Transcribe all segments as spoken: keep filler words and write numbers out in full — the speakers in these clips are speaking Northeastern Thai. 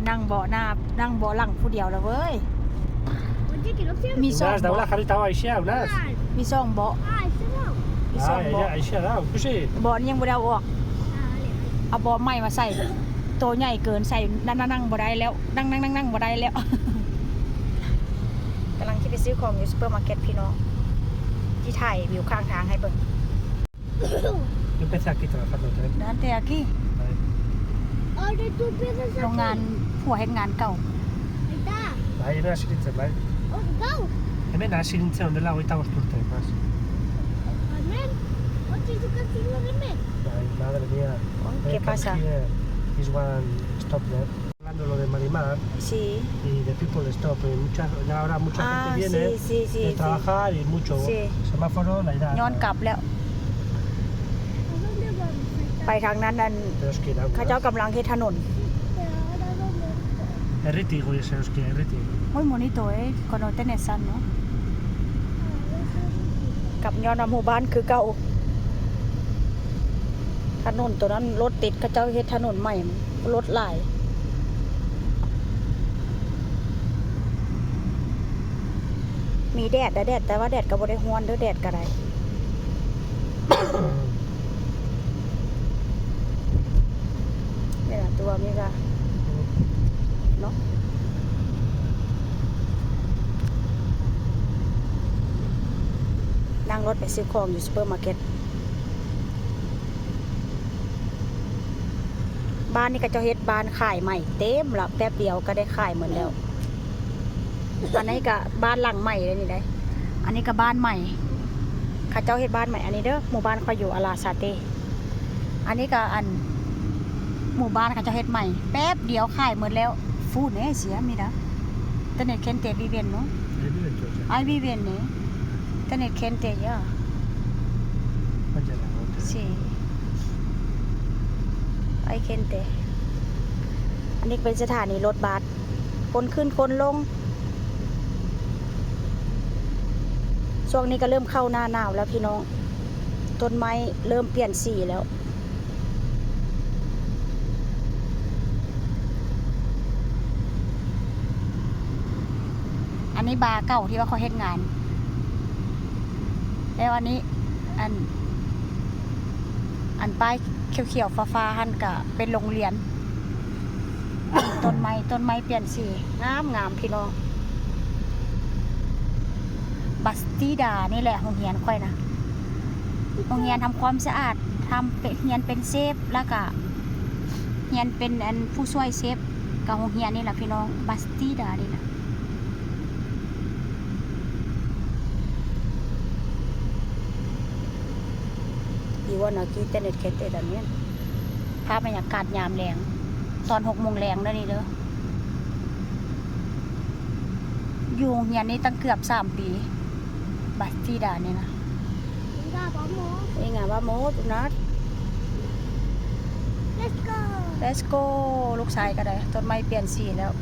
นั่งเบาะหน้า นั่งเบาะหลังผู้เดียวแล้วเว้ย Oye, que no quiero. มีสอง Unas da una เบาะ jarita o aisea, unas. มีสองเบาะ Ah, ese no. มีสอง Ai, เบาะ ai, aisea, da, pues sí. เบาะนี่ยังบ่ได้เอาออก Ah, vale, vale. เอาเบาะใหม่มาใส่ โตใหญ่เกินใส่นั่งนั่งนั่งบ่ได้แล้ว นั่งนั่งนั่งนั่งบ่ได้แล้ว กำลังที่ไปซื้อของอยู่ซูเปอร์มาร์เก็ตพี่น้อง ที่ถ่ายวิวข้างทางให้เบิ่ง Yo empecé aquí trabajando, ¿eh? นั่นแต่กี้ Ahí. Ahora tú empiezas aquí. โรงงานผัวเฮ็ดงานเก่า Ahí está. Ahí, hemen hasi nintzen, bai. Oh, go. Hemen hasi nintzen, ondela hogeita bost urte, más. Hemen. Oye, tú casi no hemen. Ay, madre mía. Oh, Eh, ¿qué come pasa? Here is one stop there. Hablando lo de Marimar Sí. y de People Stop, eh, mucha, ya ahora mucha Ah, gente viene sí, sí, sí, de sí. trabajar y mucho. Sí. Semáforo, la edad. ย้อนกลับแล้ว ¿A dónde vamos? ไปทางนั้นนั่น Pero es que เขาเจ้ากำลังเฮ็ดถนน Pero ahora dónde. Erriti, goiese, euski, erriti. Muy bonito, eh, con hoteles, ¿no? กับย้อนว่าหมู่บ้านคือเก่า ถนนตัวนั้นรถติด เขาเจ้าเฮ็ดถนนใหม่ รถหลาย มีแดดนะแดด แต่ว่าแดดก็บ่ได้ฮ้อนเด้อ แดดก็ได้ นี่ล่ะตัวนี้ก็เนาะ นั่งรถไปซื้อของอยู่ซูเปอร์มาร์เก็ต บ้านนี่ก็เจ้าเฮ็ดบ้านขายใหม่เต็มละ แป๊บเดียวก็ได้ขายหมดแล้ว อันนี้ก็บ้านหลังใหม่เลยนี่ได้ อันนี้ก็บ้านใหม่ เขาเจ้าเฮ็ดบ้านใหม่ อันนี้เด้อ หมู่บ้านข้อยอยู่อาราซาเต้ อันนี้ก็อัน หมู่บ้านเขาเจ้าเฮ็ดใหม่ แป๊บเดียวขายหมดแล้ว ฟูเน่เสียมีนะ แต่เน็ตเคนเตบีเวนเนาะ Ahí viven todos, ¿eh? ไอบีเวนเนี่ย แต่เน็ตเคนเตเยอะ Vaya la otra. สี่ ไอเคนเต อันนี้เป็นสถานีรถบัส คนขึ้นคนลง ช่วงนี้ก็เริ่มเข้าหน้าหนาวแล้วพี่น้อง ต้นไม้เริ่มเปลี่ยนสีแล้ว อันนี้บาร์เก่าที่ว่าเขาเฮ็ดงาน แล้วอันนี้ อัน อันป้ายเขียวๆ ฟ้าๆ หั่นก็เป็นโรงเรียน ต้นไม้ ต้นไม้เปลี่ยนสี งามงามพี่น้อง บัสติดานี่แหละโรงเรียนข้อยนะ โรงเรียนทำความสะอาด ทำเป็น เรียนเป็นเชฟ แล้วก็เรียนเป็นอันผู้ช่วยเชฟ กับโรงเรียนนี่แหละพี่น้อง บัสติดานี่แหละ Iwan lagi tenet kete dan yan. ภาพบรรยากาศยามแลง ตอนหกโมงแลงเด้อนี่เด้อ อยู่โรงเรียนนี่ตั้งเกือบสามปี บัสติดานี่นะ Venga, vamos. Venga, vamos, Tunat. Let's go. Let's go ลูกชายก็ได้ ต้นไม้เปลี่ยนสีแล้ว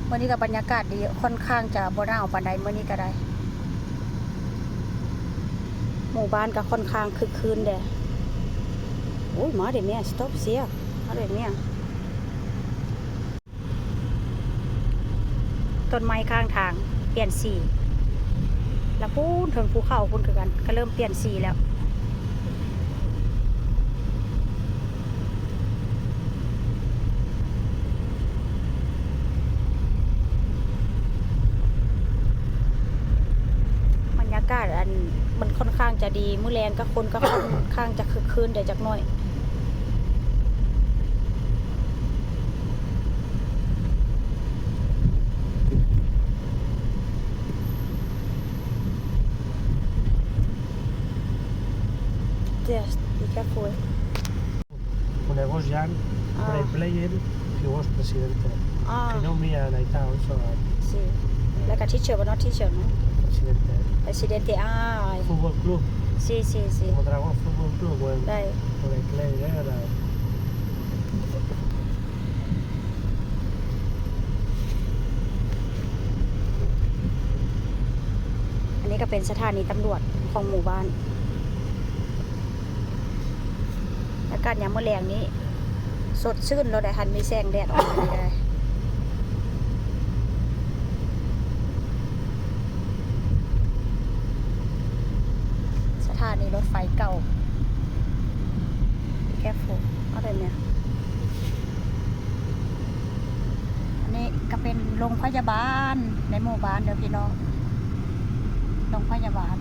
มื้อนี้ก็บรรยากาศดี ค่อนข้างจะบ่หนาวปานใดมื้อนี้ก็ได้ หมู่บ้านก็ค่อนข้างคึกคืนแด่ โอ้ย มาเด้แม่ stop เสีย มาเด้แม่ ต้นไม้ข้างทางเปลี่ยนสี แล้วพูนเทิงภูเขาพูนคือกัน ก็เริ่มเปลี่ยนสีแล้ว บรรยากาศอันมันค่อนข้างจะดี มื้อแลงก็คนก็ค่อนข้างจะคึกคืนได้จักหน่อย Just be careful. Coneguts ja, Ah. Play Player, que was presidente. Ah. Que no me han aitado eso. Sí. Like a teacher, but not teacher, no? Presidente. Presidente, ah. Fútbol club. Sí, sí, sí. Como Dragón Fútbol Club, bueno. Right. Play Player, era. อันนี้ก็เป็นสถานีตำรวจของหมู่บ้าน แล้ว ากาศยามมื้อแลงนี้ สดชื่นเลยได้ หันมีแสงแดดออกมาได้ สถานีรถไฟเก่า แคฟฟูเอาได้ไหม อันนี้ก็เป็นโรงพยาบาลในหมู่บ้านเด้อพี่น้อง โรงพยาบาล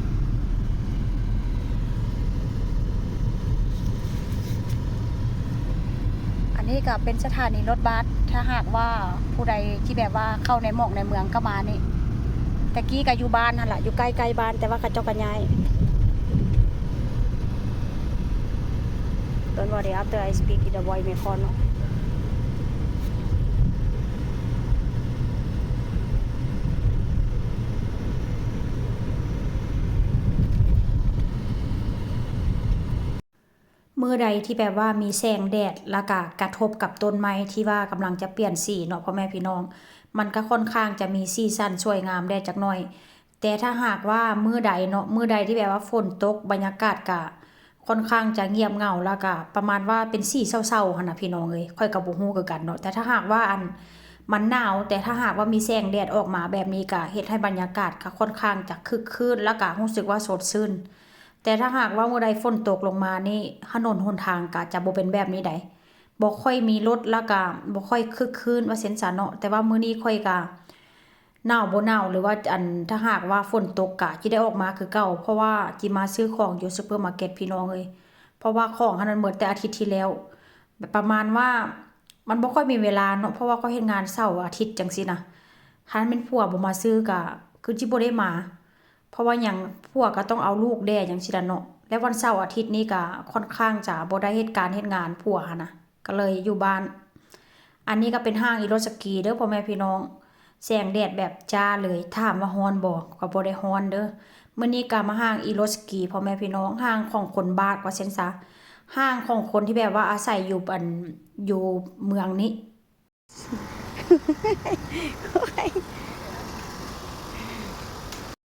อันนี้ก็เป็นสถานีรถบัส ถ้าหากว่าผู้ใดที่แบบว่าเข้าในหมอกในเมืองก็มานี่ แต่กี้ก็อยู่บ้านนั่นแหละ อยู่ใกล้ๆบ้าน แต่ว่าเขาเจ้าก็ย้าย Don't worry, after I speak in the voice microphone เนาะ มื้อใดที่แบบว่ามีแสงแดด แล้วก็กระทบกับต้นไม้ที่ว่ากำลังจะเปลี่ยนสีเนาะ พ่อแม่พี่น้อง มันก็ค่อนข้างจะมีสีสันสวยงามแด่จักหน่อย แต่ถ้าหากว่ามื้อใดเนาะ มื้อใดที่แบบว่าฝนตก บรรยากาศก็ค่อนข้างจะเงียบเหงา แล้วก็ประมาณว่าเป็นสีเศร้าๆ หั้นนะพี่น้องเอ้ย ข้อยก็บ่ฮู้คือกันเนาะ แต่ถ้าหากว่าอัน มันหนาว แต่ถ้าหากว่ามีแสงแดดออกมาแบบนี้ก็เฮ็ดให้บรรยากาศก็ค่อนข้างจะคึกคืน แล้วก็รู้สึกว่าสดชื่น แต่ถ้าหากว่ามื้อใดฝนตกลงมานี่ ถนนหนทางก็จะบ่เป็นแบบนี้ใด บ่ค่อยมีรถ แล้วก็บ่ค่อยคึกคืนว่าซั่นซะเนาะ แต่ว่ามื้อนี้ข้อยก็หนาวบ่หนาว หรือว่าอัน ถ้าหากว่าฝนตกก็สิได้ออกมาคือเก่า เพราะว่าสิมาซื้อของอยู่ซูเปอร์มาร์เก็ตพี่น้องเอ้ย เพราะว่าของหั้นมันหมดแต่อาทิตย์ที่แล้ว แบบประมาณว่ามันบ่ค่อยมีเวลาเนาะ เพราะว่าข้อยเฮ็ดงานเสาร์อาทิตย์จั่งซี้นะ คันแม่นผัวบ่มาซื้อก็คือสิบ่ได้มา เพราะว่าหยัง ผัวก็ต้องเอาลูกแด่จั่งซี้ล่ะเนาะ และวันเสาร์อาทิตย์นี่ก็ค่อนข้างจะบ่ได้เฮ็ดการเฮ็ดงาน ผัวหั้นนะ ก็เลยอยู่บ้าน อันนี้ก็เป็นห้างอีโรสกีเด้อพ่อแม่พี่น้อง แสงแดดแบบจ้าเลย ถามว่าร้อนบ่ ก็บ่ได้ร้อนเด้อ มื้อนี้ก็มาห้างอีโรสกี พ่อแม่พี่น้อง ห้างของคนบากว่าซั่นซะ ห้างของคนที่แบบว่าอาศัยอยู่อัน อยู่เมืองนี้